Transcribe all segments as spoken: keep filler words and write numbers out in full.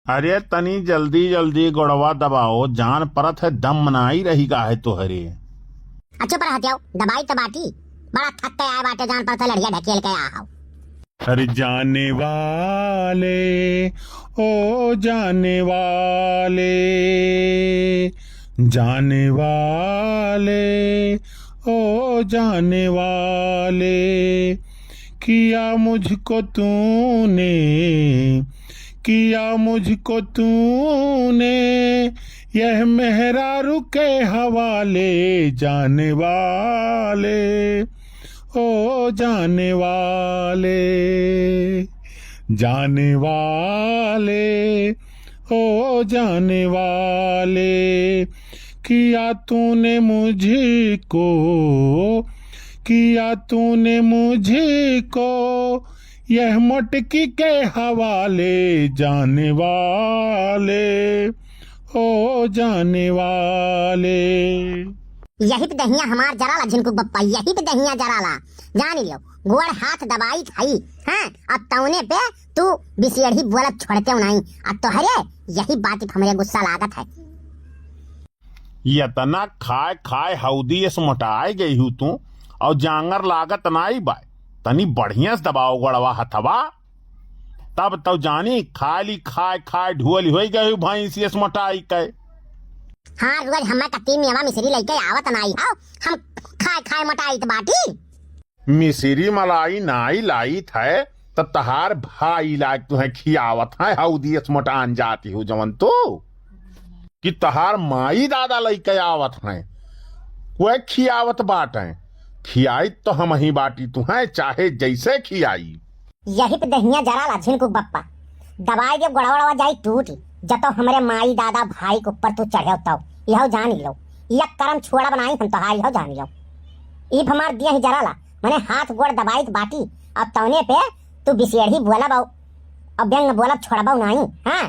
अरे तनी जल्दी जल्दी गोड़वा दबाओ, जान परत है दम नाई रही गा है तोहरे। अच्छा पर हत्याओ, दबाई त बाटी, बड़ा थक के आए बाटे, जान परत है लड़िया ढकेल के आ हौ। अरे जाने वाले, ओ जाने वाले, जाने वाले, ओ जाने वाले, किया मुझको तूने, किया मुझको तूने, यह मेहरारू के हवाले, जाने वाले, ओ जाने वाले, जाने वाले, ओ जाने वाले, किया तूने मुझको, किया तूने मुझको, यह मटकी के हवाले, जाने वाले, ओ जाने वाले। यही पे दहिया हमार जराला झिनकू बप्पा, यही पे दहिया जराला। जानी लियो, गोड़ हाथ दबाई खाई, हाँ, अब तौने पे तू बिसेड़ही बोलब छोड़ते नाई। अब तोहरे यही बात पे हमरे गुस्सा लागत है। यतना खाए खाए हौदी एस मोटाए गई हूँ तू, और जांगर लागत नाई बाय। तनी बढ़िया से दबाओ गोड़वा हथवा, तब तो जानी खाली खाए खाए ढुअल होई गई हूँ भैंस एस मोटाई के। हाँ, रोज हमें कत्ती मेवा मिश्री लेके आवत नाई हो, हम खाए खाए मोटाइत बाटी। मिसिरी मलाई नाई लाइत है, त तहार भाई लाग तुहें खियावत है, हौदी एस मोटान जाती हो जवन तू, कि तहार माई दादा लइके आवत हैं, वह खियावत बाटें। खियाइत तो हमही बाटी तुहें, चाहे जैसे खियाई। यही पे दहिया जराला झिनकुक बप्पा, दबाई देब गोड़वा वड़वा जाई टूटी, जतो हमरे माई दादा भाई के ऊपर तू चढ़ेव तौ, यहौ जान लो, यह करम छोड़ब नाई हम तोहार, यहौ जान लो। ई हमार दिया ही जराला, मने हाथ गोड़ दबाइत बाटी, अब तौने पे तू बिसेड़ही बोलब औ, औ व्यंग बोलब छोड़बौ नाई, हाँ?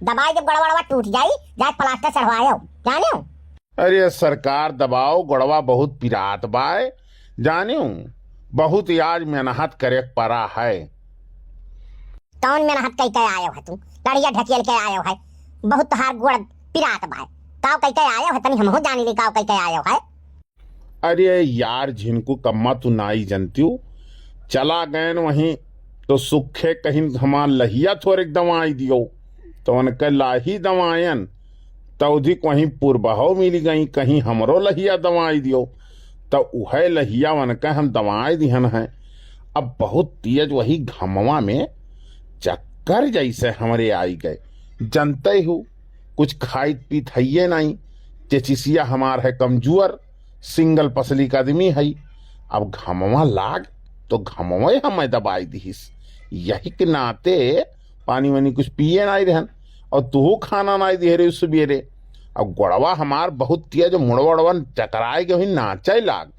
दबाई देब गोड़वा वड़वा टूट जाई, जाए प्लास्टर चढ़वाएव, जानेव? अरे सरकार दबाओ, गोड़वा बहुत पिरात बाय, जानेव, बहुत आज मेहनत करे के परा है। कौन मेहनत कई के आयो है तू? लड़िया ढकेल के आयो है, बहुत तोहार गोड़ पिरात बाय। काव कई के आयो है, तनी हमहू जानी ली काव कई के आयो है। अरे यार झिनकू कम्मा तू नाई जनतियो, चला गयन वहीं तो सुखे कहिन हमार लहिया थोरेक दवाई दियो, तो उनके लाही दवायन तौधिक वहीं पुरबहौ मिली गई, कहीं हमरो लहिया दवाई दियो। त उहै लहिया वनकै हम दवाई दिहन हैं। अब बहुत तेज वही घमवा में चक्कर जैसे हमरे आई गए। जनते हो, कुछ खाइत पीत हइये नाई। चेचिसिया हमार है कमजोर, सिंगल पसली का आदमी है। अब घमवा लाग तो घमवे हमें दबाई दिहिस। यही के नाते पानी वानी कुछ पिए नाई रहन, और तुहू खाना नाई दिहे रही सुबेरे। और गोड़वा हमार बहुत तेज, मुड़वा उड़वा चकराए के हुई नाचे लाग।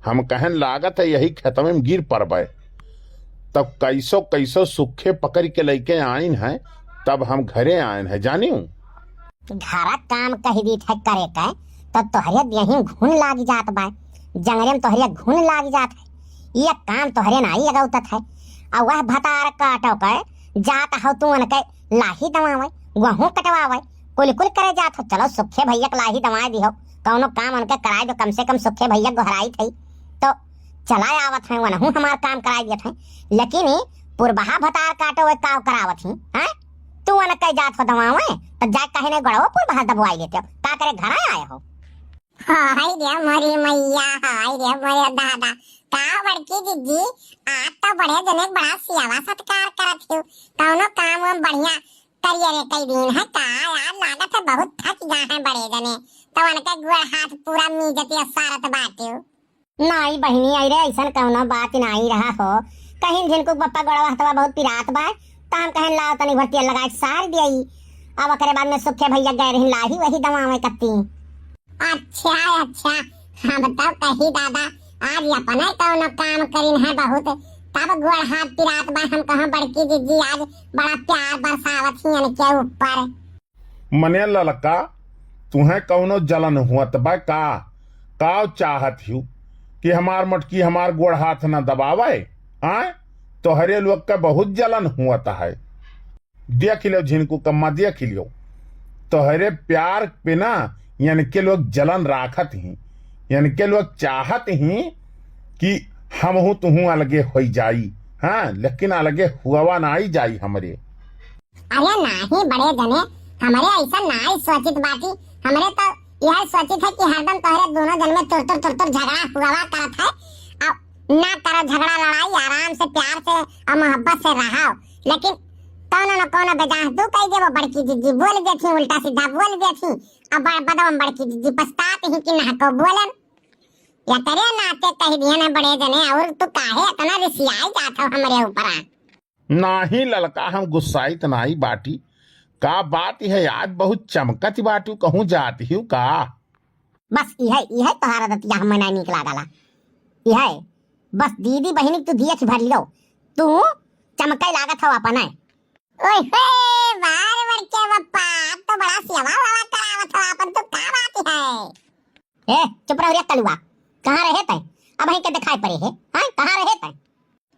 हम कहन लागत है यही खेतवे में गिर पड़बे। तब कैसो कैसो सुखे पकड़ के लइके आइन है, तब हम घरे आइन है, जानियो। घरा काम कह दी थे करे के, तो तोहरे देही घुन लाग जात बा, जंगरे में तोहरे घुन लाग जात है। ये काम तोहरे नाई अगौतत है। आ वह भतार काटो के जात हो तू उनके लाही दवावे, गोहूँ कटवावे, कुल कुल करे जात हो। चलो सुखे भैया के लाही दवाए दिहो, कौनो काम उनके कराए दो, कम से कम सुखे भैया गोहराई थी तो चला आवत है, वनहू हमार काम कराए दियत है। लेकिन ई पुरबहा भतार काटो वे काव करावत ही, हैं? तू उनके जात हो दवावे, तो जाए काहे नहीं गोड़वा पुरबहा दबवाई लेते हो? का करे घरा आए हो? हाय रे मोरी मैया, हाय रे मोरे दादा, का बड़की दीदी, आप तो बड़े जने बड़ा सेवा सत्कार करत हो, कौनो काम हम बढ़िया करिए रे कई दिन है का यार, लागत है बहुत थक गए हैं बड़े जने, तो उनके गोड़ हाथ पूरा मीजत या सारत बाटे। नाई बहिनी, आई रे, ऐसन कौनो बात नाई रहा हो। कहीं झिनकू के पप्पा गोड़वा हथवा बहुत पिरात बा, त हम कहन लाओ तनी भर तेल लगाए सार दियई। अब ओकरे बाद में सुखे भैया गए रहिन लाही वही दवावे कत्ती। अच्छा, अच्छा, हम तो कही दादा आज अपने कौनो काम करिन है बहुत, तब गोड़ हाथ पिरात बा। हम कहा बड़की दीदी आज बड़ा प्यार बरसावत ही इनके ऊपर। मने ललका, तुहें कौनो जलन हुअत बा का? काव चाहत हिउ कि हमार मोटकी हमार गोड़ हाथ न दबावे? आय, तोहरे लोग के बहुत जलन हुअत है। देख लियो झिनकू कम्मा, देख लियो, तोहरे प्यार पे ना यनके लोग जलन राखत ही, यनके लोग चाहत ही कि हमहू तुहू अलगे होई जाई, हाँ, लेकिन अलगे हुआ नाई जाई हमरे। अरे नाही बड़े जने, हमरे ऐसा नाई सोचित बाटी, हमरे तो यह सोचित है कि हरदम तोहरे दोनों जन में तुरतुर तुरतुर झगड़ा हुआ करत है। अब ना करो झगड़ा लड़ाई, आराम से प्यार से और मोहब्बत से रहो, लेकिन कौनो न कौनो बेजाह तू कह देबो, बड़की जिज्जी बोल देती, उल्टा सीधा बोल देती। अब बड़-, बदवा में बड़की जिज्जी पछतात ही कि ना को बोलन। या तेरे नाते कह दिए ना बड़े जने, और तू काहे इतना रिसियाई जात हो हमरे ऊपर? नाही ललका, हम गुस्साइत नाही बाटी। का बात है, आज बहुत चमकत बाटू, कहूँ जात हिउ का? बस इहे, इहे तोहार आदतिया हमें नहीं नीक लागला। इहे, बस दीदी बहिनी तू दियच भर लो, तू चमकै लागत हो अपन है। ओए होए, वाह रे बड़के बप्पा, आप तो बड़ा सेवा वेवा करावत हो अपन, तो का बात है? ए, चुप रहो रे कलुआ, कहाँ रहे तै? अब वहीं के दिखाई पड़े है, हाँ, कहाँ रहे तै?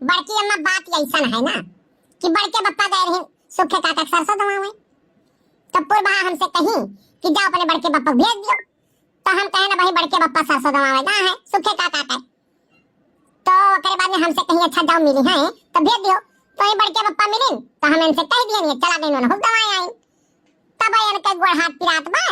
बड़की अम्मा, बात ऐसन है ना कि बड़के बप्पा गए रहे सूखे काका के सरसों दवावे, तब पुरबहा हमसे कही कि जाओ अपने बड़के बप्पा को भेज दियो। तो हम कहे ना भाई बड़के बप्पा सरसों दवावे ना है सूखे काका के। तो ओकरे बाद में हमसे कही अच्छा जाओ मिली है तो भेज दियो। तो ये बड़के बप्पा मिलिन तो हम इनसे कह दिए नहीं चला गई उन्होंने खूब दवाई आई। तब इनके गोड़ हाथ पिरात बा।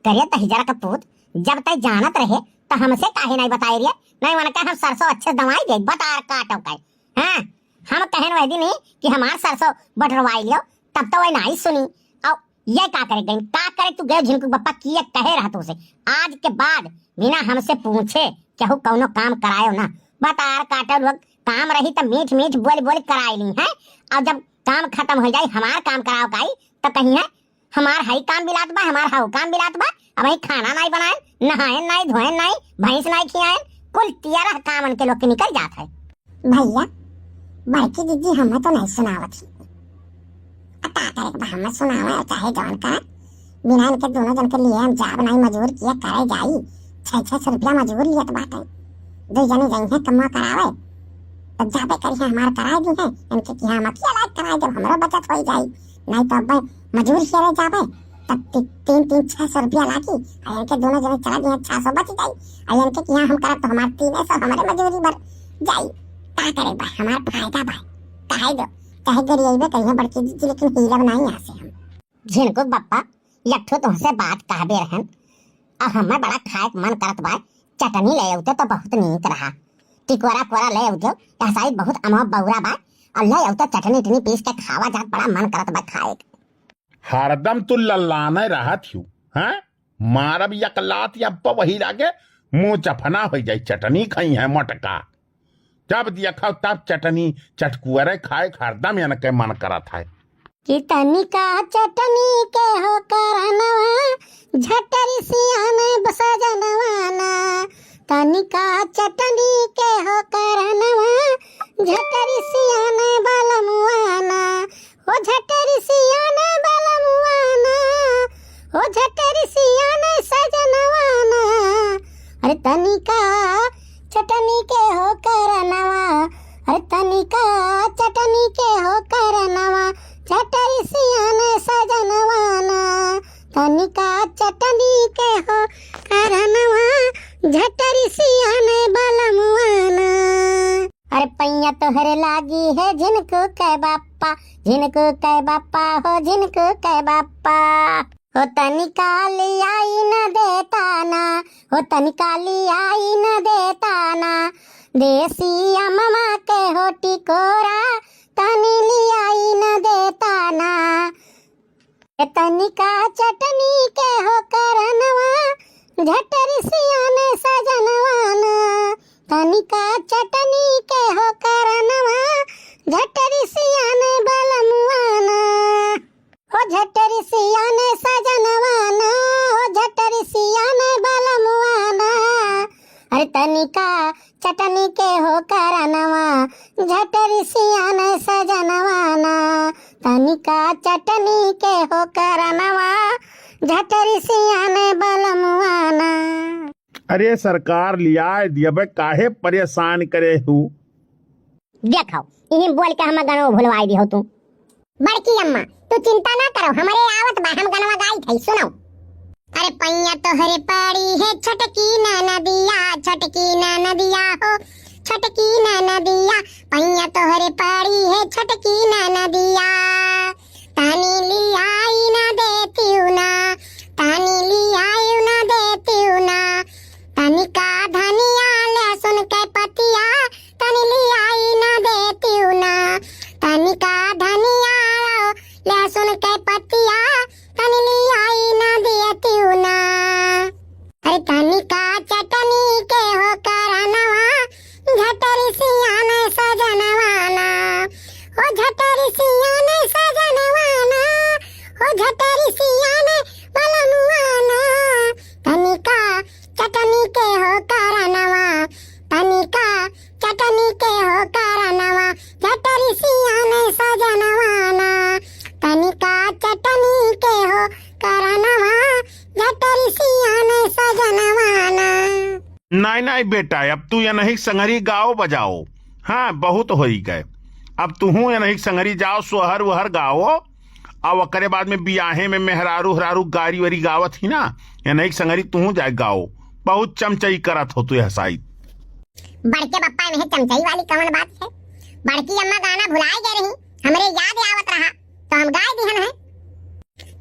करे त हिजड़ा का पूत, जब तै जानत रहे त हमसे काहे नहीं बताए रे? नहीं मन के हम सरसों अच्छे दवाई दे, बटार काटो के। हाँ, हम कहन वह दिन ही कि हमार सरसों बटरवाई लियो, तब तो वह नहीं सुनी। और ये का करे गई, का करे तू गए झिनकू बप्पा किए कहे रहा तू से। आज के बाद बिना हमसे पूछे केहू कौनो काम करायो ना। बटार काटो लोग, काम रही त मीठ मीठ बोल बोल कराई ली है। और जब काम खत्म हो जाए, हमार काम कराओ काई, तो कही है हमार हई काम बिलात बा, हमार हऊ काम बिलात बा। अब ही खाना नाई बनाएन, नहाएन नाई, धोएन नाई, भैंस नाई खियाएन, कुल तियरह काम उनके लोग के निकल जात है। भैया, बड़की दीदी हमें तो नहीं सुनावत ही। आ का करे के बा, हमें सुनावे और चाहे जौन करे, बिना इनके दोनों जन के लिए हम जाब नाई मजूर किए करे जाई। छह छह सौ रुपया मजूर लियत बाटे। दो जने जइहे कम्मा करावे, तब जाबे करिहे हमार कराए दी है, इनके किहाँ हम अकेला कराए जब हमरो बचत हो जाई। नहीं तो अब मजूर हियरे जाबे, तब ती-, तीन, तीन, छह सौ रुपया लागी, और इनके दोनों जने चला दिए, छह सौ बच जाई, और इनके किहाँ हम करब तो हमार तीन सौ हमारे मजूरी भर जाई। का करे बा, हमार फायदा बा, कहे दो, चाहे गरियाइबे करिहे बड़की दीदी, लेकिन हिलब नहीं यहाँ से हम। झिनकू बप्पा, एक ठो तुमसे बात कहबे रहन, अब हमें बड़ा खाए के मन करत बा, चटनी ले आउते तो बहुत नीक रहा। टिकोरा कोरा ले आउते, यह साइड बहुत अमवा बौरा बा, और ले आउते चटनी उटनी पीस के खावा जात, बड़ा मन करत बा खाए के। हरदम तू लल्लाने रहत हिउ, हाँ? मारब एक लात या अब्बा वही लागे, मुंह चफना हो जाई, चटनी खाई है मोटका। जब देखा तब चटनी चटकुअरे खाए के हरदम इनके मन करत है। कि तनिका चटनी के हो करनवा, झटरी सियान सजनवा ना। तनिका चटनी के हो करनवा, झटरी सियान बलमुआ ना। हो झटरी सियान बलमुआ ना, हो झटरी सियान सजनवा ना। अरे तनिका चटनी के हो करनवा, अरे तनिका चटनी के हो करनवा, झटरी सियान सजनवा ना। तनिका चटनी के हो करनवा, झटरी सियान बलमुआ ना। अरे पैया तोहरे लागी है झिनकू के बापा, झिनकू के बापा हो, झिनकू के बापा। हो तनिका लियाई न देता ना, हो तनिका लियाई न देता ना, देसी अमवा के हो टिकोरा, तनी लियाई न देता ना। ए तनिका चटनी के हो करनवा, झटरी सियान सजनवा ना। तनिका चटनी के हो करनवा, झटरी सियान बलमुआ ना। हो झटरी सियान सजनवा ना, हो झटरी सियान बलमुआ ना। अरे तनिका चटनी के हो करनवा, झटरी सियान सजनवा ना। तनिका चटनी के हो करनवा, झटरी सियान बलमुआ ना। अरे सरकार लियाए दियबे, काहे परेशान करे हू? देखो, इही बोल के हम गनो भुलवाई दिहो तू। बड़की अम्मा, तू चिंता ना करो, हमरे आवत बा, हम गनवा गाइत हई, सुनो। अरे पैया तोहरे पड़ी है छोटकी ननदिया, छोटकी ननदिया हो, छोटकी ननदिया, पैया तोहरे पड़ी है छोटकी ननदिया। तनी लियाई ना देतिउ ना, तनी लियाई ना देतिउ ना, तनिका धनिया लहसुन के पतिया, तनी लियाई ना देतिउ ना, तनिका धनिया लहसुन के पतिया, तनी लियाई ना देतिउ ना। अरे तनिका चटनी के हो करनवा, झटरी सियान सजनवा ना, हो झटरी सियान सजनवा ना, हो झटरी सियान बलमुआ ना। तनिका चटनी के हो करनवा, तनिका चटनी के हो करनवा, झटरी सियान सजनवा ना। तनिका चटनी के हो करनवा, झटरी सियान सजनवा ना। नाहीं, नाहीं बेटा, अब तू यनही संगरी गाओ बजाओ। हाँ, बहुत होई गए। अब तुहू यनही संगरी जाओ, सोहर वोहर गाओ। अब ओकरे बाद में बियाहे में मेहरारू हरारू गारी वारी गावत ही ना, यनही संगरी तुहू जाए गाओ। बहुत चमचई करत हो तू यह साइत। बड़के बप्पा, एमे चमचई वाली कवन बात है? बड़की अम्मा गाना भुलाए गए रही, हमरे याद आवत रहा, तो हम गाए दिहन है।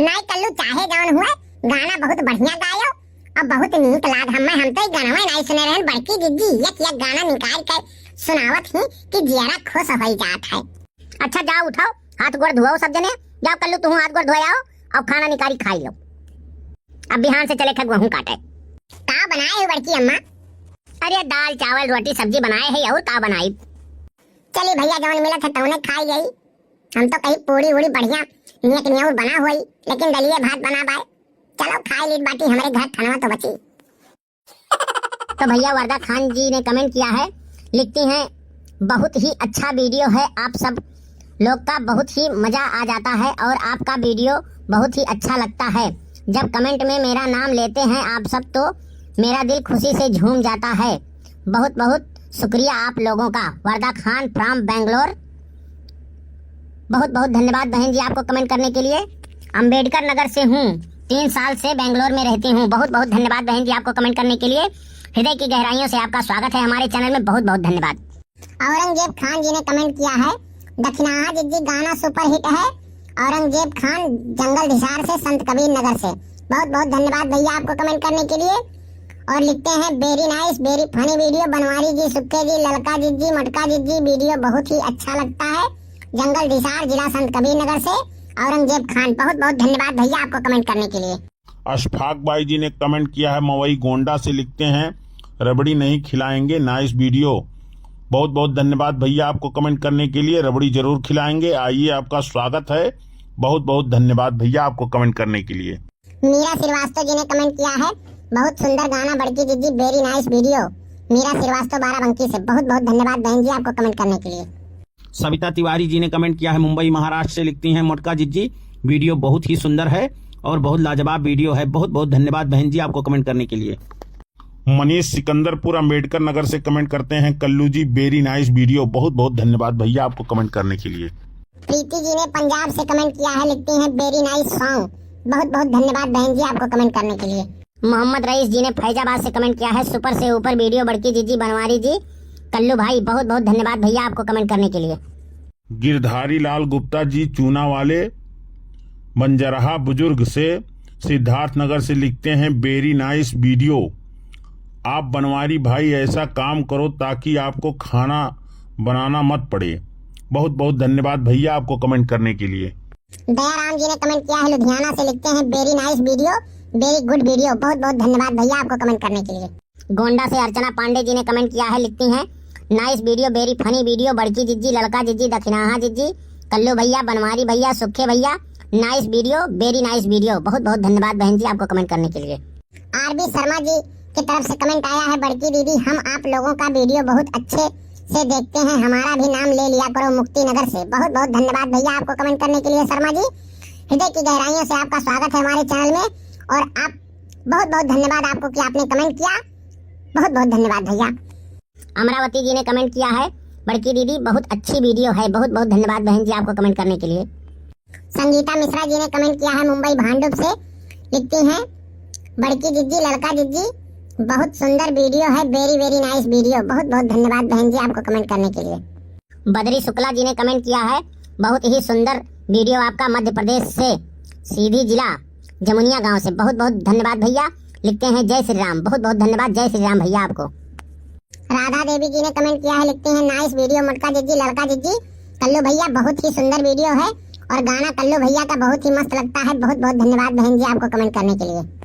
नाई कल्लू, चाहे जवन हुए, गाना बहुत बढ़िया गायो और बहुत नीक लाग। हमें, हम तो ई गानवा नाई सुने रहन। बड़की जिज्जी एक एक गाना निकाल के सुनावत ही कि जियरा खुश हो जात है। अच्छा जाओ, उठाओ, हाथ गोड़ धुआओ सब जने। जाओ कल्लू, तुहू हाथ गोड़ धोए आओ और खाना निकारी खाई लो। अब बिहान से चले थे गेहूं काटे। का बनाए हो बड़की अम्मा? अरे दाल चावल रोटी सब्जी बनाए है, और का बनाई? चली भैया, जवन मिलत है तवने खाई जाई। हम तो कहीं पूड़ी उड़ी बढ़िया नियक नियौर बना होई, लेकिन दलिये भात बना बाय। चलो खाई लीत बाटी, हमरे घर खानवा तो बची। तो भैया वरदा खान जी ने कमेंट किया है, लिखती हैं, बहुत ही अच्छा वीडियो है, आप सब लोग का बहुत ही मज़ा आ जाता है और आपका वीडियो बहुत ही अच्छा लगता है। जब कमेंट में मेरा नाम लेते हैं आप सब तो मेरा दिल खुशी से झूम जाता है। बहुत बहुत शुक्रिया आप लोगों का। वरदा खान from बैंगलोर, बहुत बहुत धन्यवाद बहन जी आपको कमेंट करने के लिए। अंबेडकर नगर से हूँ, तीन साल से बैंगलोर में रहती हूँ। बहुत बहुत धन्यवाद बहन जी आपको कमेंट करने के लिए। हृदय की गहराइयों से आपका स्वागत है हमारे चैनल में। बहुत बहुत धन्यवाद। औरंगजेब खान जी ने कमेंट किया है, दखिनाहा जिज्जी गाना सुपरहिट है। औरंगजेब खान जंगल हिसार से, संत कबीर नगर से। बहुत बहुत धन्यवाद भैया आपको कमेंट करने के लिए। और लिखते हैं, very nice, very funny video, बनवारी जी, सुक्खे जी, ललका जिज्जी, मोटका जिज्जी, वीडियो बहुत ही अच्छा लगता है। जंगल हिसार, जिला संत कबीर नगर से औरंगजेब खान। बहुत बहुत धन्यवाद भैया आपको कमेंट करने के लिए। अशफाक भाई जी ने कमेंट किया है मवई गोंडा से, लिखते हैं, रबड़ी नहीं खिलाएंगे, नाइस वीडियो। बहुत बहुत धन्यवाद भैया आपको कमेंट करने के लिए। रबड़ी जरूर खिलाएंगे, आइए, आपका स्वागत है। बहुत बहुत धन्यवाद भैया आपको कमेंट करने के लिए। मीरा श्रीवास्तव जी ने कमेंट किया है, बहुत सुंदर गाना बड़की जिज्जी, very nice video। मीरा श्रीवास्तव बाराबंकी से, बहुत बहुत धन्यवाद बहन जी आपको कमेंट करने के लिए। सविता तिवारी जी ने कमेंट किया है मुंबई महाराष्ट्र से, लिखती हैं, मोटका जिज्जी वीडियो बहुत ही सुंदर है और बहुत लाजवाब वीडियो है। बहुत बहुत धन्यवाद बहन जी आपको कमेंट करने के लिए। मनीष सिकंदरपुर अंबेडकर नगर से कमेंट करते हैं, कल्लू जी, very nice video। बहुत बहुत धन्यवाद भैया आपको कमेंट करने के लिए। प्रीति जी ने पंजाब से कमेंट किया है, लिखती हैं, very nice song। बहुत बहुत धन्यवाद बहन जी आपको कमेंट करने के लिए। मोहम्मद रईस जी ने फैजाबाद से कमेंट किया है, सुपर से ऊपर वीडियो बड़की जिज्जी बनवारी जी, कल्लू भाई, बहुत बहुत धन्यवाद भैया आपको कमेंट करने के लिए। गिरधारी लाल गुप्ता जी चूना वाले बंजरहा बुजुर्ग से सिद्धार्थनगर से लिखते हैं, very nice video। आप बनवारी भाई ऐसा काम करो ताकि आपको खाना बनाना मत पड़े। बहुत बहुत धन्यवाद भैया आपको कमेंट करने के लिए। दयाराम जी ने कमेंट किया है लुधियाना से, लिखते हैं, very nice video, very good video। बहुत बहुत धन्यवाद भैया आपको कमेंट करने के लिए। गोंडा से अर्चना पांडे जी ने कमेंट किया है, लिखती हैं, nice video, very funny video, बड़की जिज्जी, ललका जिज्जी, दखिनाहा जिज्जी, कल्लू भैया, बनवारी भैया, सुखे भैया, nice video, very nice video। बहुत बहुत धन्यवाद बहन जी आपको कमेंट करने के लिए। आरबी शर्मा जी की तरफ से कमेंट आया है, बड़की दीदी, हम आप लोगों का वीडियो बहुत अच्छे से देखते हैं, हमारा भी नाम ले लिया करो मुक्ति नगर से। बहुत बहुत धन्यवाद भैया आपको कमेंट करने के लिए शर्मा जी। हृदय की गहराइयों से आपका स्वागत है हमारे चैनल में और आप बहुत बहुत धन्यवाद आपको कि आपने कमेंट किया। बहुत बहुत धन्यवाद भैया। अमरावती जी ने कमेंट किया है, बड़की दीदी बहुत अच्छी वीडियो है। बहुत बहुत धन्यवाद बहन जी आपको कमेंट करने के लिए। संगीता मिश्रा जी ने कमेंट किया है मुंबई भांडुप से, लिखती हैं, बड़की जिज्जी, लड़का जिज्जी, बहुत सुंदर वीडियो है, very very nice video। बहुत बहुत धन्यवाद बहन जी आपको कमेंट करने के लिए। बद्री शुक्ला जी ने कमेंट किया है, बहुत ही सुंदर वीडियो आपका, मध्य प्रदेश से, सीधी जिला जमुनिया गांव से। बहुत बहुत धन्यवाद भैया। लिखते हैं, जय श्री राम। बहुत बहुत धन्यवाद, जय श्री राम भैया आपको। राधा देवी जी ने कमेंट किया है, लिखते हैं, नाइस वीडियो मोटका जिज्जी, लड़का जिज्जी, कल्लू भैया, बहुत ही सुंदर वीडियो है और गाना कल्लू भैया का बहुत ही मस्त लगता है। बहुत बहुत धन्यवाद बहन जी आपको कमेंट करने के लिए।